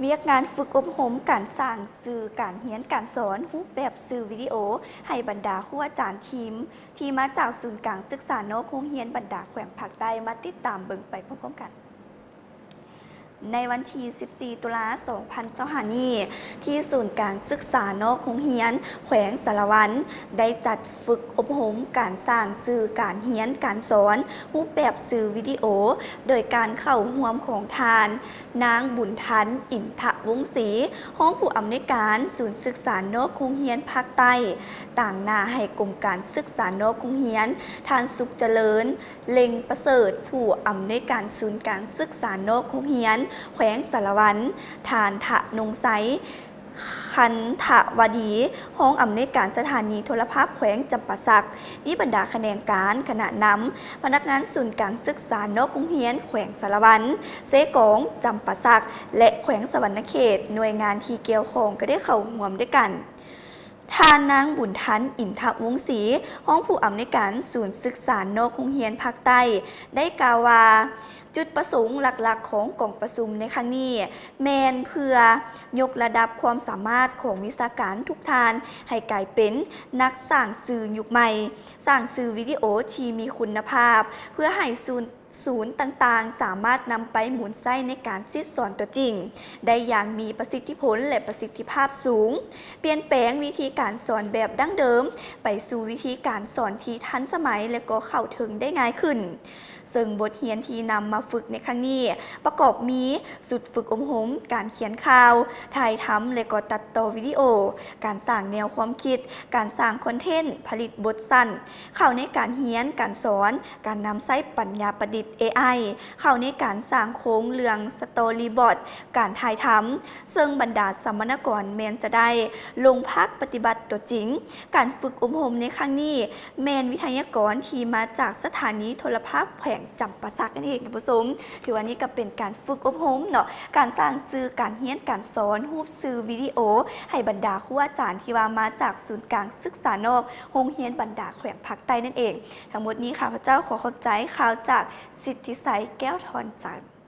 ວຽກງານຝຶກອົບຮົມການສ້າງສື່ການຮຽນການສອນ ຮູບແບບສື່ວິດີໂອ ໃຫ້ບັນດາຄູອາຈານທີມ ທີ່ມາຈາກສູນກາງສຶກສານອກໂຮງຮຽນບັນດາແຂວງພາກໃຕ້ ມາຕິດຕາມເບິ່ງໄປພ້ອມໆກັນ. ໃນວັນທີສິບສີ່ ຕຸລາ ສອງພັນຊາວຫ້ານີ້ ທີ່ສູນກາງສຶກສານອກໂຮງຮຽນແຂວງສາລະວັນ ໄດ້ຈັດຝຶກອົບຮົມການສ້າງສື່ການຮຽນການສອນ ຮູບແບບສື່ວິດີໂອ ໂດຍການເຂົ້າຮ່ວມຂອງທ່ານ ນາງ ບຸນທັນ ອິນທະວົງສີ ຮອງຜູ້ອຳນວຍການສູນສຶກສານອກໂຮງຮຽນພາກໃຕ້, ຕາງໜ້າໃຫ້ກົມການສຶກສານອກໂຮງຮຽນ ທ່ານ ສຸກຈະເລີນ ເລັງປະເສີດ ຜູ້ອຳນວຍການສູນກາງສຶກສານອກໂຮງຮຽນແຂວງສາລະວັນ, ທ່ານ ທະນົງໄຊ ຄັນທະວະດີ ຮອງອຳນວຍການສະຖານີໂທລະພາບແຂວງຈຳປາສັກ, ມີບັນດາຂະແໜງການ, ຄະນະນຳ, ພະນັກງານສູນກາງສຶກສານອກໂຮງຮຽນແຂວງສາລະວັນ, ເຊກອງ, ຈຳປາສັກ ແລະ ແຂວງສະຫວັນນະເຂດ, ໜ່ວຍງານທີ່ກ່ຽວຂ້ອງກໍໄດ້ເຂົ້າຮ່ວມດ້ວຍກັນ. ທ່ານນາງ ບຸນທັນ ອິນທະວົງສີ ຮອງຜູ້ອຳນວຍການສູນສຶກສານອກໂຮງຮຽນພາກໃຕ້ ໄດ້ກ່າວວ່າ ຈຸດປະສົງຫຼັກໆຂອງກອງປະຊຸມໃນຄັ້ງນີ້ ແມ່ນເພື່ອຍົກລະດັບຄວາມສາມາດຂອງວິຊາການທຸກທ່ານ ໃຫ້ກາຍເປັນນັກສ້າງສື່ຍຸກໃໝ່, ສ້າງສື່ວິດີໂອທີ່ມີຄຸນນະພາບ ເພື່ອໃຫ້ສູນ ສູນຕ່າງໆ ສາມາດນຳໄປໝູນໃຊ້ໃນການສິດສອນຕົວຈິງ ໄດ້ຢ່າງມີປະສິດທິຜົນ ແລະ ປະສິດທິພາບສູງ, ປ່ຽນແປງວິທີການສອນແບບດັ້ງເດີມ ໄປສູ່ວິທີການສອນທີ່ທັນສະໄໝ ແລະ ກໍເຂົ້າເຖິງໄດ້ງ່າຍຂຶ້ນ. ເຊິ່ງບົດຮຽນທີ່ນຳມາຝຶກໃນຄັ້ງນີ້ ປະກອບມີຊຸດຝຶກອົບຮົມການຂຽນຂ່າວ, ຖ່າຍທຳ ແລະ ກໍຕັດຕໍ່ວິດີໂອ, ການສ້າງແນວຄວາມຄິດ, ການສ້າງຄອນເທັນ, ຜະລິດບົດສັ້ນ, ເຂົ້າໃນການຮຽນການສອນ, ການນຳໃຊ້ປັນຍາປະດິດ ເອໄອ ເຂົ້າໃນການສ້າງໂຄງເລື່ອງ Storyboard ການຖ່າຍທຳ, ເຊິ່ງບັນດາສຳມະນາກອນແມ່ນຈະໄດ້ລົງພັກປະຕິບັດຕົວຈິງ. ການຝຶກອົບຮົມໃນຄັ້ງນີ້ ແມ່ນວິທະຍາກອນທີ່ມາຈາກສະຖານີໂທລະພາບແຂວງຈຳປາສັກນັ້ນເອງທ່ານຜູ້ຊົມ. ຖືວ່ານີ້ກໍເປັນການຝຶກອົບຮົມເນາະ ການສ້າງສື່ການຮຽນການສອນ ຮູບສື່ວິດີໂອ ໃຫ້ບັນດາຄູອາຈານທີ່ວ່າມາຈາກສູນກາງສຶກສານອກໂຮງຮຽນບັນດາແຂວງພາກໃຕ້ນັ້ນເອງ. ທັງໝົດນີ້ຂ້າພະເຈົ້າຂໍຂອບໃຈ ຂ່າວຈາກສິດທິໄຊ ແກ້ວທອນຈັນ.